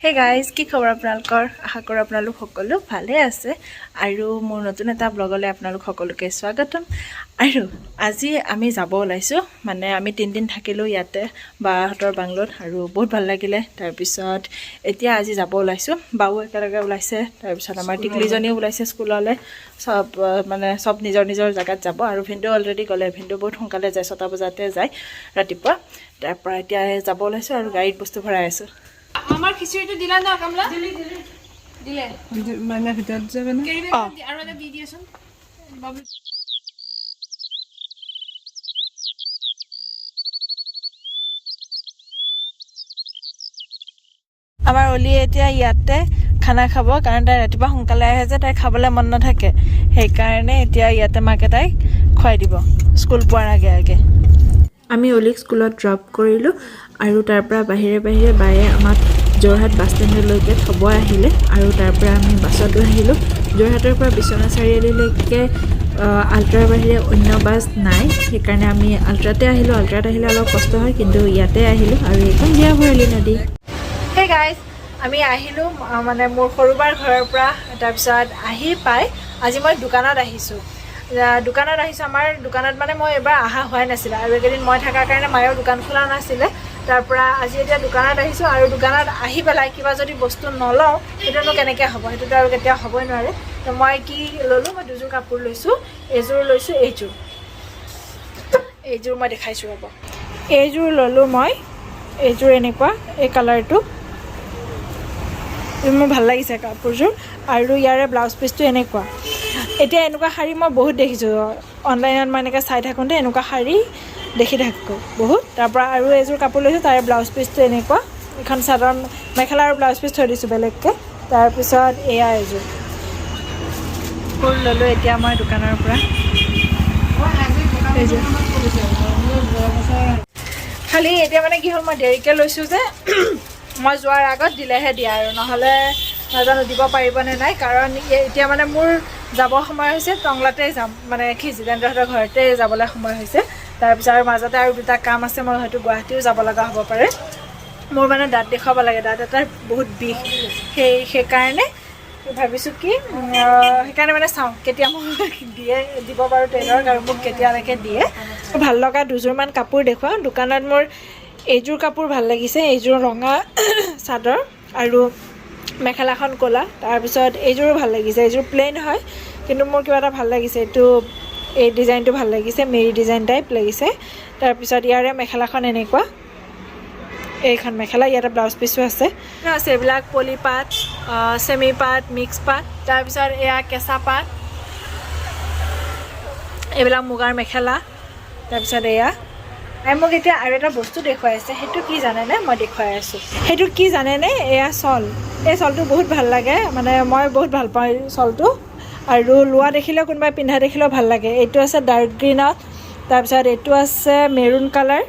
Hey guys, কি খবৰ আপোনালোকৰ? আশা কৰোঁ আপোনালোক সকলো ভালে আছে আৰু মোৰ নতুন এটা ব্লগলৈ আপোনালোক সকলোকে স্বাগতম। আৰু আজি আমি যাব ওলাইছোঁ, মানে আমি 3 দিন থাকিলোঁ ইয়াতে বাহঁতৰ বাংলোত আৰু বহুত ভাল লাগিলে। তাৰপিছত এতিয়া আজি যাব ওলাইছোঁ, বাও একেলগে ওলাইছে, তাৰপিছত আমাৰ টিকলিজনীও ওলাইছে স্কুললৈ। চব মানে চব নিজৰ নিজৰ জেগাত যাব আৰু ভিনদেউ অলৰেডি গ'লে। ভিনদেউ বহুত সোনকালে যায়, 6টা বজাতে যায় ৰাতিপুৱা। তাৰপৰা এতিয়া যাব ওলাইছোঁ আৰু গাড়ীত বস্তু ভৰাই আছোঁ। আমাৰ খিচিৰিটো দিলা ন কামলা? দিলে। মানে ভিতৰত যাবে না? কেৰি অ। বেগ আৰু এটা দি দিয়াচোন বাবু। আমাৰ অলিয়ে এতিয়া ইয়াতে খানা খাব, কাৰণ তাই ৰাতিপুৱা সোনকালে আহে যে তাই খাবলৈ মন নাথাকে। সেইকাৰণে এতিয়া ইয়াতে মাকে তাইক খুৱাই দিব স্কুল পোৱাৰ আগে আগে। আমি অলিক স্কুলত ড্ৰপ কৰিলোঁ আৰু তাৰ পৰা বাহিৰে বাহিৰে বায়ে আমাক যোৰহাট বাছ ষ্টেণ্ডলৈকে থ'ব আহিলে আৰু তাৰ পৰা আমি বাছতো আহিলোঁ। যোৰহাটৰ পৰা বিশ্বনাথ চাৰিআলিলৈকে আল্ট্ৰাৰ বাহিৰে অন্য বাছ নাই, সেইকাৰণে আমি আল্ট্ৰাতে আহিলোঁ। আল্ট্ৰাত আহিলে অলপ কষ্ট হয়, কিন্তু ইয়াতে আহিলোঁ। আৰু এইখন জীয়া ভৰলী নদী। হে গাইজ, আমি আহিলোঁ মানে মোৰ সৰুবাৰ ঘৰৰ পৰা। তাৰপিছত আহি পাই আজি মই দোকানত আহিছোঁ। দোকানত আহিছোঁ, আমাৰ দোকানত মানে মই এবাৰ অহা হোৱাই নাছিলে আৰু এইকেইদিন মই থকাৰ কাৰণে মায়েও দোকান খোলা নাছিলে। তাৰ পৰা আজি এতিয়া দোকানত আহিছোঁ আৰু দোকানত আহি পেলাই কিবা যদি বস্তু নলওঁ, সেইটোনো কেনেকৈ হ'ব? সেইটোতো আৰু কেতিয়াও হ'বই নোৱাৰে। তো মই কি ল'লোঁ? মই দুযোৰ কাপোৰ লৈছোঁ। এযোৰ লৈছোঁ এইযোৰ, এইযোৰ মই দেখাইছোঁ, ৰ'ব। এইযোৰ ল'লোঁ মই, এইযোৰ এনেকুৱা, এই কালাৰটো মোৰ ভাল লাগিছে কাপোৰযোৰ। আৰু ইয়াৰে ব্লাউজ পিচটো এনেকুৱা। এতিয়া এনেকুৱা শাৰী মই বহুত দেখিছোঁ অনলাইনত, মই এনেকৈ চাই থাকোঁতে এনেকুৱা শাৰী দেখি থাকোঁ বহুত। তাৰপৰা আৰু এযোৰ কাপোৰ লৈছোঁ, তাৰে ব্লাউজ পিচটো এনেকুৱা। এইখন চাদৰ মেখেলা আৰু ব্লাউজ পিচ থৈ দিছোঁ বেলেগকৈ। তাৰপিছত এয়া এযোৰ কাপোৰ ল'লোঁ এতিয়া মই দোকানৰ পৰা এইযোৰ। খালি এতিয়া মানে কি হ'ল, মই দেৰিকৈ লৈছোঁ যে মই যোৱাৰ আগত দিলেহে দিয়া আৰু নহ'লে নাজানো দিব পাৰিবনে নাই। কাৰণ এতিয়া মানে মোৰ যাব সময় হৈছে, টংলাতে যাম, মানে কি জিতেন্দ্ৰহঁতৰ ঘৰতে যাবলৈ সময় হৈছে। তাৰপিছত আৰু মাজতে আৰু দুটা কাম আছে, মই হয়তো গুৱাহাটীও যাব লগা হ'ব পাৰে। মোৰ মানে দাঁত দেখুৱাব লাগে, দাঁত এটাৰ বহুত বিষ। সেইকাৰণে ভাবিছোঁ কি সেইকাৰণে মানে চাওঁ কেতিয়া মোক দিয়ে, দিব পাৰোঁ টেইলৰক আৰু মোক কেতিয়ালৈকে দিয়ে। ভাল লগা দুযোৰমান কাপোৰ দেখুৱাওঁ। দোকানত মোৰ এইযোৰ কাপোৰ ভাল লাগিছে, এইযোৰ ৰঙা চাদৰ আৰু মেখেলাখন ক'লা। তাৰপিছত এইযোৰো ভাল লাগিছে, এইযোৰ প্লেইন হয়, কিন্তু মোৰ কিবা এটা ভাল লাগিছে এইটো, এই ডিজাইনটো ভাল লাগিছে, মেৰি ডিজাইন টাইপ লাগিছে। তাৰপিছত ইয়াৰে মেখেলাখন এনেকুৱা, এইখন মেখেলা, ইয়াতে ব্লাউজ পিচো আছে। আছে এইবিলাক পলি পাট, চেমি পাট, মিক্স পাট, তাৰপিছত এয়া কেঁচা পাট, এইবিলাক মুগাৰ মেখেলা। তাৰপিছত এয়া তাই মোক এতিয়া আৰু এটা বস্তু দেখুৱাই আছে, সেইটো কি জানেনে? মই দেখুৱাই আছোঁ, সেইটো কি জানেনে? এয়া চল। এই চলটো বহুত ভাল লাগে, মানে মই বহুত ভাল পাওঁ এই চলটো আৰু লোৱা দেখিলেও, কোনোবাই পিন্ধা দেখিলেও ভাল লাগে। এইটো আছে ডাৰ্ক গ্ৰীণত, তাৰপিছত এইটো আছে মেৰুণ কালাৰ,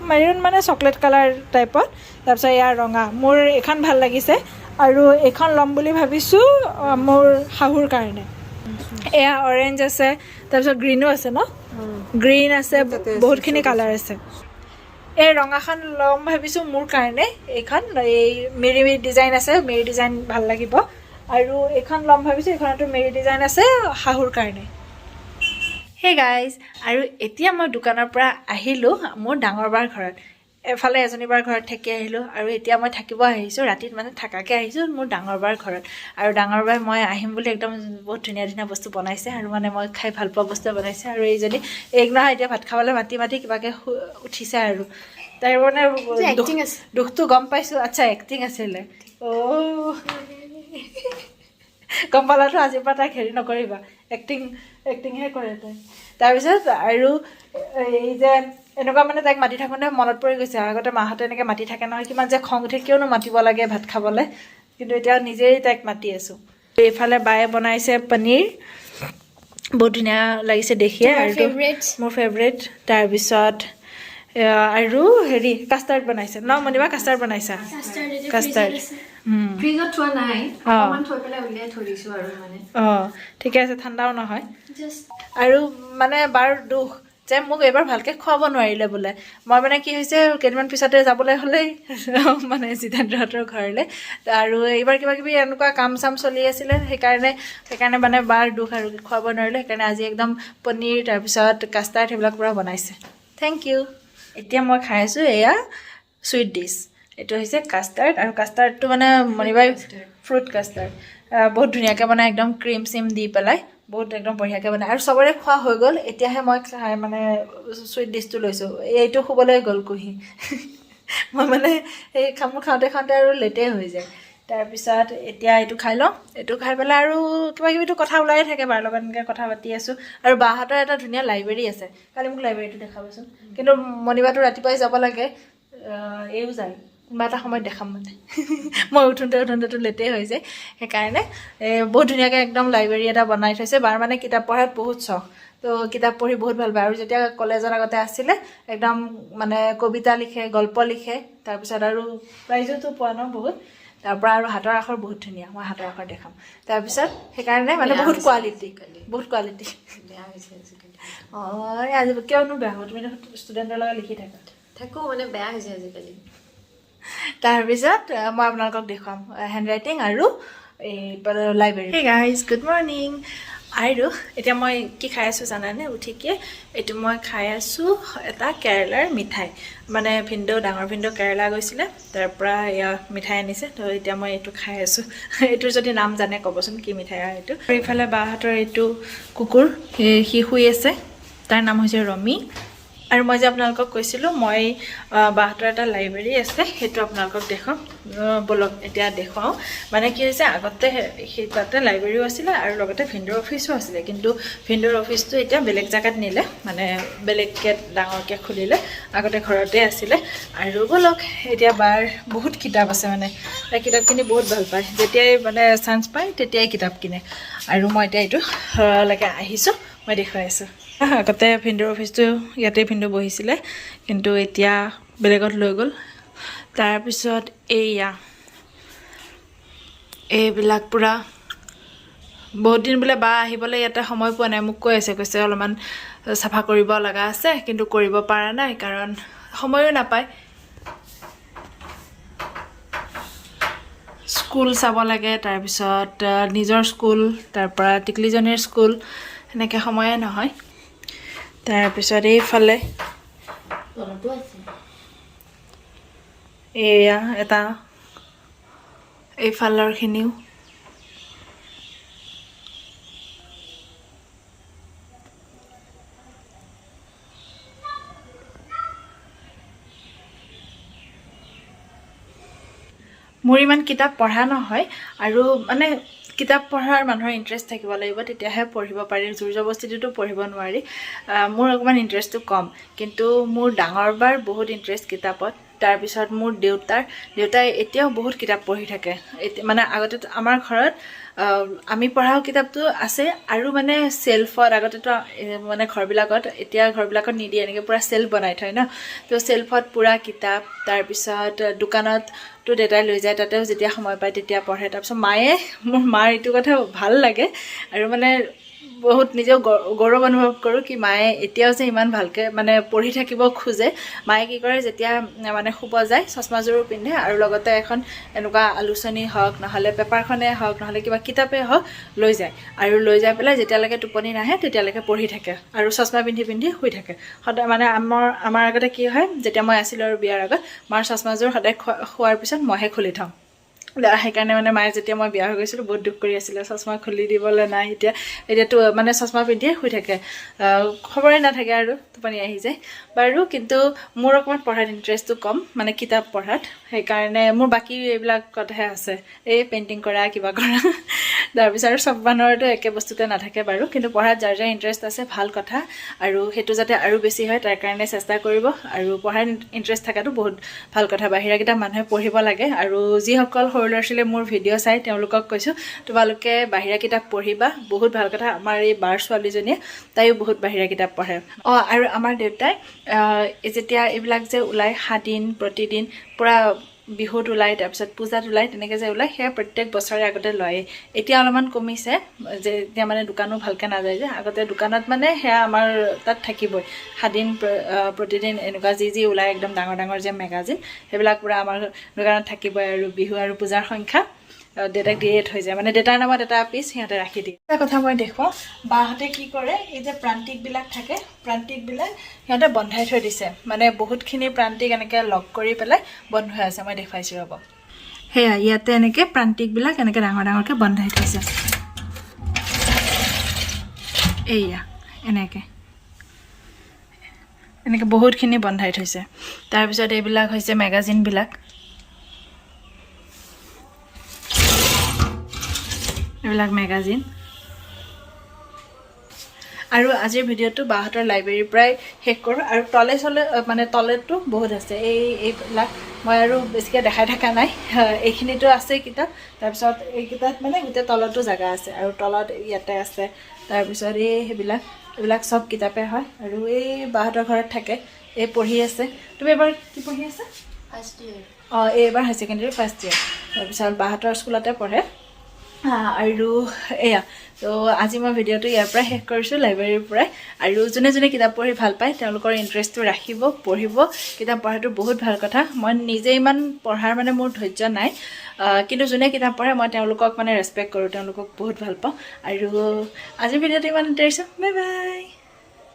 মেৰুণ মানে চকলেট কালাৰ টাইপত, তাৰপিছত এয়া ৰঙা। মোৰ এইখন ভাল লাগিছে আৰু এইখন ল'ম বুলি ভাবিছোঁ মোৰ শাহুৰ কাৰণে। এয়া অৰেঞ্জ আছে, তাৰপিছত গ্ৰীণো আছে ন, গ্ৰীণ আছে, বহুতখিনি কালাৰ আছে। এই ৰঙাখন ল'ম ভাবিছোঁ মোৰ কাৰণে। এইখন এই মেৰি মেৰি ডিজাইন আছে, মেৰি ডিজাইন ভাল লাগিব। আৰু এইখন ল'ম ভাবিছোঁ, এইখনতো মেৰি ডিজাইন আছে, শাহুৰ কাৰণে। হে গাইজ, আৰু এতিয়া মই দোকানৰ পৰা আহিলোঁ মোৰ ডাঙৰ বাৰ ঘৰত। এফালে এজনী বাৰ ঘৰত থাকি আহিলোঁ আৰু এতিয়া মই থাকিব আহিছোঁ, ৰাতিত মানে থাকাকৈ আহিছোঁ মোৰ ডাঙৰ বাৰ ঘৰত। আৰু ডাঙৰ বাই মই আহিম বুলি একদম বহুত ধুনীয়া ধুনীয়া বস্তু বনাইছে আৰু মানে মই খাই ভাল পোৱা বস্তু বনাইছে। আৰু এইজনী, এইক নহয়, এতিয়া ভাত খাবলৈ মাতি মাতি কিবাকৈ উঠিছে আৰু তাইৰ মানে acting আছে। দুখটো গম পাইছোঁ। আচ্ছা, এক্টিং আছিলে। অ' গম পালাতো, আজিৰ পৰা তাইক হেৰি নকৰিবা, এক্টিং এক্টিংহে কৰে তাই। তাৰপিছত আৰু এই যে এনেকুৱা মানে তাইক মাতি থাকোঁতে মনত পৰি গৈছে, আগতে মাহঁতে এনেকৈ মাতি থাকে নহয়, কিমান যে খং উঠে, কিয়নো মাতিব লাগে ভাত খাবলৈ। কিন্তু এতিয়া নিজেই তাইক মাতি আছোঁ। এইফালে বায়ে বনাইছে পনীৰ, বহুত ধুনীয়া লাগিছে দেখিয়ে। তোমাৰ আৰু favorite? মোৰ ফেভৰেট। তাৰপিছত আৰু হেৰি কাষ্টাৰ্ড বনাইছে ন মণিবা? কাষ্টাৰ্ড বনাইছা? কাষ্টাৰ্ড। ফ্ৰিজত থোৱা নাই। অ। অকণমান থৈ পেলাই উলিয়াই থৈ দিছো আৰু মানে অঁ, ঠিকে আছে, ঠাণ্ডাও নহয়। জাষ্ট আৰু মানে বাৰ দুখ যে যে মোক এইবাৰ ভালকৈ খুৱাব নোৱাৰিলে বোলে। মই মানে কি হৈছে, কেইদিনমান পিছতে যাবলৈ হ'লেই মানে জিতেন্দ্ৰহঁতৰ ঘৰলৈ, আৰু এইবাৰ কিবা কিবি এনেকুৱা কাম চাম চলি আছিলে, সেইকাৰণে মানে বাৰ দুখ আৰু খুৱাব নোৱাৰিলে। সেইকাৰণে আজি একদম পনীৰ, তাৰপিছত কাষ্টাৰ্ড সেইবিলাক পূৰা বনাইছে। Thank you. এতিয়া মই খাই আছোঁ এয়া চুইট ডিছ, এইটো হৈছে কাষ্টাৰ্ড। আৰু কাষ্টাৰ্ডটো মানে মণিবাই ফ্ৰুট কাষ্টাৰ্ড বহুত ধুনীয়াকৈ বনায়, একদম ক্ৰীম চিম দি পেলাই বহুত একদম বঢ়িয়াকৈ বনায়। আৰু চবৰে খোৱা হৈ গ'ল, এতিয়াহে মই খাই মানে চুইট ডিছটো লৈছোঁ। এইটো শুবলৈ গ'ল কুহি, মই মানে এই মোৰ খাওঁতে খাওঁতে আৰু লেটেই হৈ যায়। তাৰপিছত এতিয়া এইটো খাই লওঁ, এইটো খাই পেলাই আৰু কিবা কিবিতো কথা ওলায়ে থাকে, বাৰ লগত এনেকৈ কথা পাতি আছোঁ। আৰু বাহঁতৰ এটা ধুনীয়া লাইব্ৰেৰী আছে, কালি মোক লাইব্ৰেৰীটো দেখাবচোন। কিন্তু মণিবাটো ৰাতিপুৱাই যাব লাগে, এইও যায়, কোনোবা এটা সময়ত দেখাম মানে। মই উঠোঁতে উঠোঁতেতো লেটেই হৈ যায়, সেইকাৰণে বহুত ধুনীয়াকৈ একদম লাইব্ৰেৰী এটা বনাই থৈছে। বাৰ মানে কিতাপ পঢ়াত বহুত চখ, তো কিতাপ পঢ়ি বহুত ভাল পায়। আৰু যেতিয়া কলেজত আগতে আছিলে একদম মানে কবিতা লিখে, গল্প লিখে, তাৰপিছত আৰু প্ৰাইজোতো পোৱা ন বহুত। তাৰপৰা আৰু হাতৰ আখৰ বহুত ধুনীয়া, মই হাতৰ আখৰ দেখাম। তাৰপিছত সেইকাৰণে মানে বহুত কোৱালিটি, বহুত কোৱালিটি। বেয়া হৈছে আজিকালি। অঁ, এই আজি কিয়নো বেয়া হ'ব, তুমি দেখোন ষ্টুডেণ্টৰ লগত লিখি থাকা। থাকোঁ মানে, বেয়া হৈছে আজিকালি। তাৰপিছত মই আপোনালোকক দেখুৱাম হেণ্ড ৰাইটিং আৰু এই library. Hey guys, good morning. আৰু এতিয়া মই কি খাই আছোঁ জানানে? উঠিকে এইটো মই খাই আছোঁ এটা কেৰেলাৰ মিঠাই। মানে ভিনদেউ, ডাঙৰ ভিনদেউ কেৰেলা গৈছিলে, তাৰ পৰা এয়া মিঠাই আনিছে, তো এতিয়া মই এইটো খাই আছোঁ। এইটোৰ যদি নাম জানে ক'বচোন, কি মিঠাই হয় এইটো। আৰু এইফালে বাহঁতৰ এইটো কুকুৰ, সি শুই আছে, তাৰ নাম হৈছে ৰমি। আৰু মই যে আপোনালোকক কৈছিলোঁ মই বাহঁতৰ এটা লাইব্ৰেৰী আছে, সেইটো আপোনালোকক দেখুৱাম। ব'লক এতিয়া দেখুৱাওঁ। মানে কি হৈছে, আগতে সেই তাতে লাইব্ৰেৰীও আছিলে আৰু লগতে ভিনদেউৰ অফিচো আছিলে, কিন্তু ভিনদেউৰ অফিচটো এতিয়া বেলেগ জেগাত নিলে, মানে বেলেগকৈ ডাঙৰকৈ খুলিলে, আগতে ঘৰতে আছিলে। আৰু ব'লক এতিয়া বাৰ বহুত কিতাপ আছে, মানে তাই কিতাপ কিনি বহুত ভাল পায়, যেতিয়াই মানে চান্স পায় তেতিয়াই কিতাপ কিনে। আৰু মই এতিয়া এইটো ঘৰলৈকে আহিছোঁ, মই দেখুৱাই আছোঁ। আগতে ভিনদেউৰ অফিচটো ইয়াতে ভিনদেউ বহিছিলে, কিন্তু এতিয়া বেলেগত লৈ গ'ল। তাৰপিছত এইয়া এইবিলাক পূৰা বহুত দিন বোলে বা আহিবলৈ ইয়াতে সময় পোৱা নাই, মোক কৈ আছে, কৈছে অলপমান চাফা কৰিব লগা আছে, কিন্তু কৰিব পৰা নাই কাৰণ সময়ো নাপায়। স্কুল চাব লাগে, তাৰপিছত নিজৰ স্কুল, তাৰপৰা টিকলিজনীৰ স্কুল, সেনেকৈ সময়ে নহয়। তাৰপিছত এইফালে এয়া এটা, এইফালৰখিনিও মোৰ ইমান কিতাপ পঢ়া নহয়, আৰু মানে কিতাপ পঢ়াৰ মানুহৰ ইণ্টাৰেষ্ট থাকিব লাগিব, তেতিয়াহে পঢ়িব পাৰি, জোৰ জবৰদস্তিতো পঢ়িব নোৱাৰি। মোৰ অকণমান ইণ্টাৰেষ্টটো কম, কিন্তু মোৰ ডাঙৰ বাৰ বহুত ইণ্টাৰেষ্ট কিতাপত। তাৰপিছত মোৰ দেউতাই এতিয়াও বহুত কিতাপ পঢ়ি থাকে। মানে আগতে আমাৰ ঘৰত আমি পঢ়াও কিতাপটো আছে, আৰু মানে চেল্ফত আগতেতো মানে ঘৰবিলাকত, এতিয়া ঘৰবিলাকত নিদিয়ে, এনেকৈ পূৰা চেল্ফ বনাই থয় ন, তো চেল্ফত পূৰা কিতাপ। তাৰপিছত দোকানততো দেউতাই লৈ যায়, তাতেও যেতিয়া সময় পায় তেতিয়া পঢ়ে। তাৰপিছত মায়ে, মোৰ মাৰ এইটো কথা ভাল লাগে, আৰু মানে বহুত নিজেও গৌৰৱ অনুভৱ কৰোঁ কি মায়ে এতিয়াও যে ইমান ভালকৈ মানে পঢ়ি থাকিব খোজে। মায়ে কি কৰে, যেতিয়া মানে শুব যায় চশমাযোৰো পিন্ধে, আৰু লগতে এখন এনেকুৱা আলোচনী হওক, নহ'লে পেপাৰখনেই হওক, নহ'লে কিবা কিতাপেই হওক লৈ যায়, আৰু লৈ যাই পেলাই যেতিয়ালৈকে টোপনি নাহে তেতিয়ালৈকে পঢ়ি থাকে, আৰু চশমা পিন্ধি পিন্ধি শুই থাকে সদায়। মানে আমাৰ আগতে কি হয়, যেতিয়া মই আছিলোঁ আৰু বিয়াৰ আগত, মাৰ চশমাযোৰ সদায় খোৱাৰ পিছত মইহে খুলি থওঁ। সেইকাৰণে মানে মায়ে যেতিয়া মই বিয়া হৈ গৈছিলোঁ বহুত দুখ কৰি আছিলে, চশমা খুলি দিবলৈ নাই, এতিয়াতো মানে চশমা পিন্ধিয়ে শুই থাকে, খবৰেই নাথাকে আৰু টোপনি আহি যায় বাৰু। কিন্তু মোৰ অকণমান পঢ়াত ইণ্টাৰেষ্টটো কম, মানে কিতাপ পঢ়াত, সেইকাৰণে মোৰ বাকী এইবিলাক কথাহে আছে, এই পেইণ্টিং কৰা কিবা কৰা। তাৰপিছত আৰু চব মানুহৰতো একে বস্তুতে নাথাকে বাৰু, কিন্তু পঢ়াত যাৰ যাৰ ইণ্টাৰেষ্ট আছে ভাল কথা, আৰু সেইটো যাতে আৰু বেছি হয় তাৰ কাৰণে চেষ্টা কৰিব। আৰু পঢ়াত ইণ্টাৰেষ্ট থকাটো বহুত ভাল কথা, বাহিৰা কিতাপ মানুহে পঢ়িব লাগে। আৰু যিসকল সৰু ল'ৰা ছোৱালীয়ে মোৰ ভিডিঅ' চাই তেওঁলোকক কৈছোঁ, তোমালোকে বাহিৰা কিতাপ পঢ়িবা, বহুত ভাল কথা। আমাৰ এই বাৰ ছোৱালীজনীয়ে, তাইও বহুত বাহিৰা কিতাপ পঢ়ে। আৰু আমাৰ দেউতাই যেতিয়া এইবিলাক যে ওলায় সাদিন প্ৰতিদিন পূৰা বিহুত ওলায়, তাৰপিছত পূজাত ওলায়, তেনেকৈ যে ওলায়, সেয়া প্ৰত্যেক বছৰে আগতে লয়। এতিয়া অলপমান কমিছে যে, এতিয়া মানে দোকানো ভালকৈ নাযায় যে। আগতে দোকানত মানে সেয়া আমাৰ তাত থাকিবই, সাদিন, প্ৰতিদিন এনেকুৱা যি যি ওলায়, একদম ডাঙৰ ডাঙৰ যে মেগাজিন, সেইবিলাক পূৰা আমাৰ দোকানত থাকিবই। আৰু বিহু আৰু পূজাৰ সংখ্যা দেউতাক দিয়ে থৈ যায়, মানে দেউতাৰ নামত এটা পিচ সিহঁতে ৰাখি দিয়ে। এটা কথা মই দেখুৱাওঁ, বাহঁতে কি কৰে, এই যে প্ৰান্তিকবিলাক থাকে, প্ৰান্তিকবিলাক সিহঁতে বন্ধাই থৈ দিছে, মানে বহুতখিনি প্ৰান্তিক এনেকৈ লগ কৰি পেলাই বন্ধ হৈ আছে। মই দেখুৱাইছোঁ, ৰ'ব। সেয়া ইয়াতে এনেকৈ প্ৰান্তিকবিলাক এনেকৈ ডাঙৰ ডাঙৰকৈ বন্ধাই থৈছে, এইয়া এনেকৈ এনেকৈ বহুতখিনি বন্ধাই থৈছে। তাৰপিছত এইবিলাক হৈছে মেগাজিনবিলাক, এইবিলাক মেগাজিন। আৰু আজিৰ ভিডিঅ'টো বাহঁতৰ লাইব্ৰেৰীৰ পৰাই শেষ কৰোঁ। আৰু তলে চলে, মানে তলেতো বহুত আছে, এইবিলাক মই আৰু বেছিকৈ দেখাই থকা নাই। এইখিনিতো আছে কিতাপ, তাৰপিছত এইকেইটাত মানে গোটেই তলতো জেগা আছে, আৰু তলত ইয়াতে আছে। তাৰপিছত এই সেইবিলাক, এইবিলাক চব কিতাপে হয়। আৰু এই বাহঁতৰ ঘৰত থাকে, এই পঢ়ি আছে। তুমি এবাৰ কি পঢ়ি আছা? First year. অঁ, এইবাৰ হায়াৰ ছেকেণ্ডেৰী ফাৰ্ষ্ট ইয়েৰ। তাৰপিছত বাহঁতৰ স্কুলতে পঢ়ে। আৰু এয়া তো আজি মই ভিডিঅ'টো ইয়াৰ পৰাই শেষ কৰিছোঁ, লাইব্ৰেৰীৰ পৰাই। আৰু যোনে যোনে কিতাপ পঢ়ি ভাল পায়, তেওঁলোকৰ ইণ্টাৰেষ্টটো ৰাখিব, পঢ়িব। কিতাপ পঢ়াটো বহুত ভাল কথা। মই নিজে ইমান পঢ়াৰ মানে মোৰ ধৈৰ্য নাই, কিন্তু যোনে কিতাপ পঢ়ে মই তেওঁলোকক মানে ৰেচপেক্ট কৰোঁ, তেওঁলোকক বহুত ভাল পাওঁ। আৰু আজিৰ ভিডিঅ'টো ইমান ইণ্টাৰেষ্ট। Bye bye.